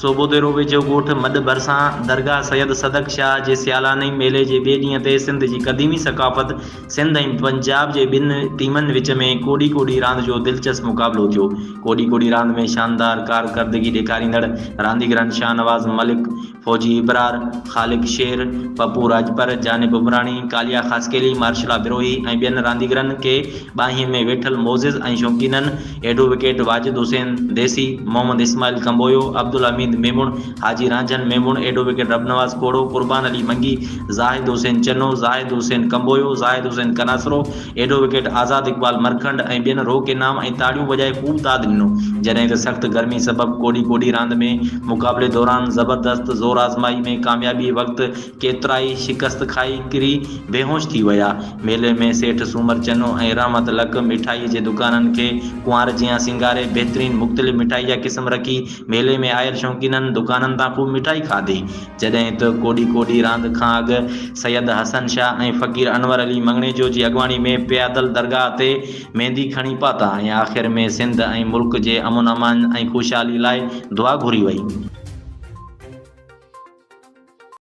صوڀوديرو ويجهو ڳوٺ مڏ ڀرسان درگاهه سيد صدق شاهه جي سيالاني ميلي جي ٻئي ڏينهن تي سنڌ جي قديمي ثقافت سنڌ ۽ پنجاب جي ٻن ٽيمن وچ ۾ ڪوڏي ڪوڏي راند جو دلچسپ مقابلو ٿيو. ڪوڏي ڪوڏي راند ۾ شاندار ڪارڪردگي ڏيکاريندڙ رانديگرن شاهنواز ملڪ، فوجي ابرار، خالق شير، پپو راڄپر، جانب عمراڻي، ڪاليا خاصخيلي، مارشلا بروهي ۽ ٻين رانديگرن کي ٻانهين ۾ ويٺل معزز ۽ شوقينن ايڊووڪيٽ واجد حسين ديسي، محمد اسماعيل ڪمبويو، عبدالحميد ميمڻ، حاجي رانجهن ميمڻ، ايڊووڪيٽ ربنواز کوڙو، قربان علي منگي، زاهد حسين چنو، زاهد حسين ڪمبويو، زاهد حسين ڪناسرو، ايڊووڪيٽ آزاد اقبال مرکنڊ ۽ ٻين روڪ انعام ۽ تاڙيون وڄائي خوب داد ڏنو. جڏهن ته سخت گرمي سبب ڪوڏي ڪوڏي راند ۾ مقابلي دوران زبردست زور آزمائي ۾ ڪاميابي وقت ڪيترائي شڪست کائي ڪري بيهوش ٿي ويا. ميلي ۾ سيٺ سومر چنو ۽ رحمت لڪ مٺائي جي دڪانن کي ڪنوار جيان سينگاري بهترين مختلف مٺائي جا قسم رکي ميلي ۾ آيل شوقينن دڪانن تان خوب مٺائي کاڌي. جڏهن ته ڪوڏي ڪوڏي راند کان اڳ سيد حسن شاهه ۽ فقير انور علي مڱڻيجو جي اڳواڻي ۾ پيادل درگاهه تي ميندي کڻي پاتا ۽ آخر ۾ سنڌ ۽ ملڪ جي امن امان ۽ خوشحالي لاء دعا گهري وئي.